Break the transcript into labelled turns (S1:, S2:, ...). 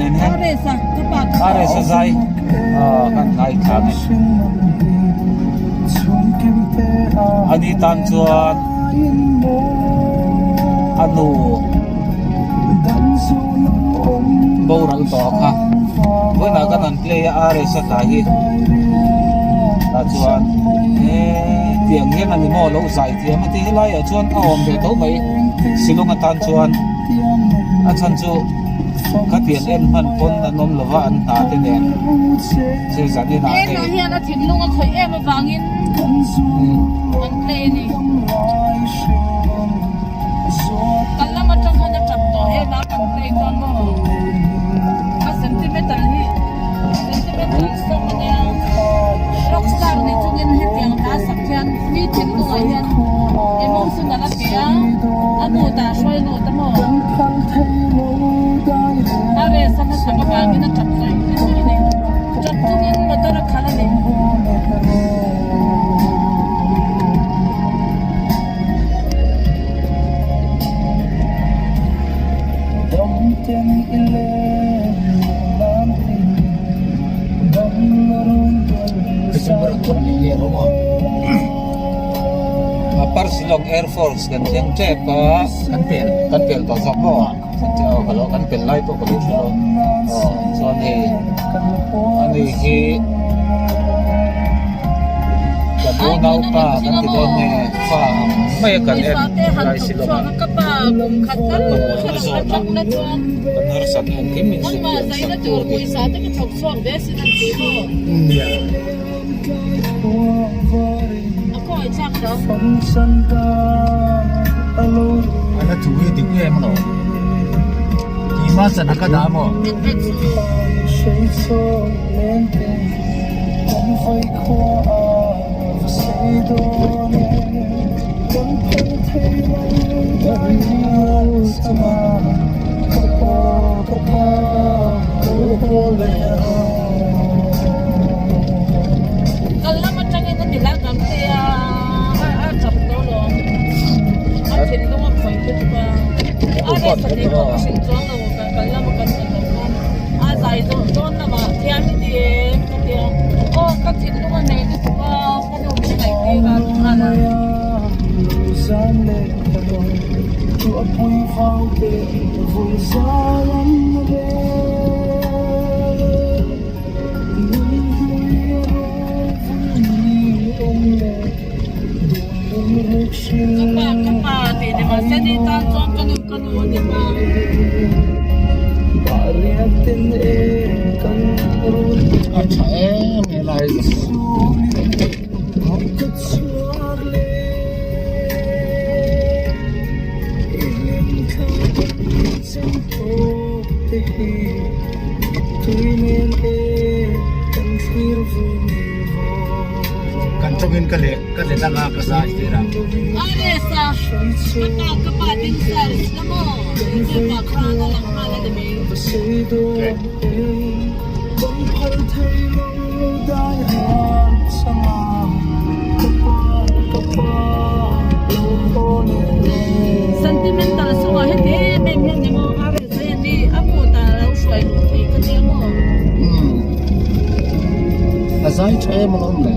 S1: nen hian RS a zai kan ngaithla a ni. Ani tan chuan a nu boral tawh kha vawiinah kan han play a RS a tla hi tah chuan eee tiang hian a ni maw lo zai thiam a ti helai ah chuan a awm ve tho mai Shillong atan chuan a chhan chu khatiang en hman pawn an awm lova an hna te nen thil zan inah hei
S2: Heng ah hian a thinlung a khawih em avangin an play a ni. Kan lam atang khan a tap tawh em a kan play chuan maw a sentimental hi sentimental song a nia rock star ni chungin hetiang hla sak hian mi thinlungah hian emotional a pe a a mood ah a hruai lut a maw a rest a hmasak avangin a tap zawih zawih a ni tap chungin motor a khalh a ni.
S1: Parsilong Air Force kan thleng tep a kan pel kan pel tawh zawk maw aw ka lo kan pel lai pawh ka lo hre lo aw chuan hei ani hi kan unaupa kan ti dawn nge fa ang mai a kan en lai silawng a kan mamawhna zawn a kan harsatna engkim min sut lian sak tu a ni.
S3: Ala thu hi dik em lo keimah chan a ka dah maw?
S2: Kal lam atangin a ti hlak ang che a, a tap tawh alawm. A thinlung a khawih lutuk a. A rest a tih pawh ka hrilh chuang lo, kal lama kan kal loh khan a zai zawh dawn lamah thiam i ti em ka ti a. Aw ka thinlung a nei lutuk a, ka nu min ngaih tir a ti nghal a. Ka pa ka pa tih ni mahse ni tan chuan ka nu ka nu a ni pa.
S3: A tha em helai Kan tawngin ka leh ka let anga ka zai tir a.
S2: Aresa ka pa ka pa ding sar la maw youtube ah khan a lang nghal a ni mai. Sentimental chungah heti em em hian ni maw a rel thei a ni a mood ah lo hruai luh theih ka nia maw.
S3: A zai tha em alawm le.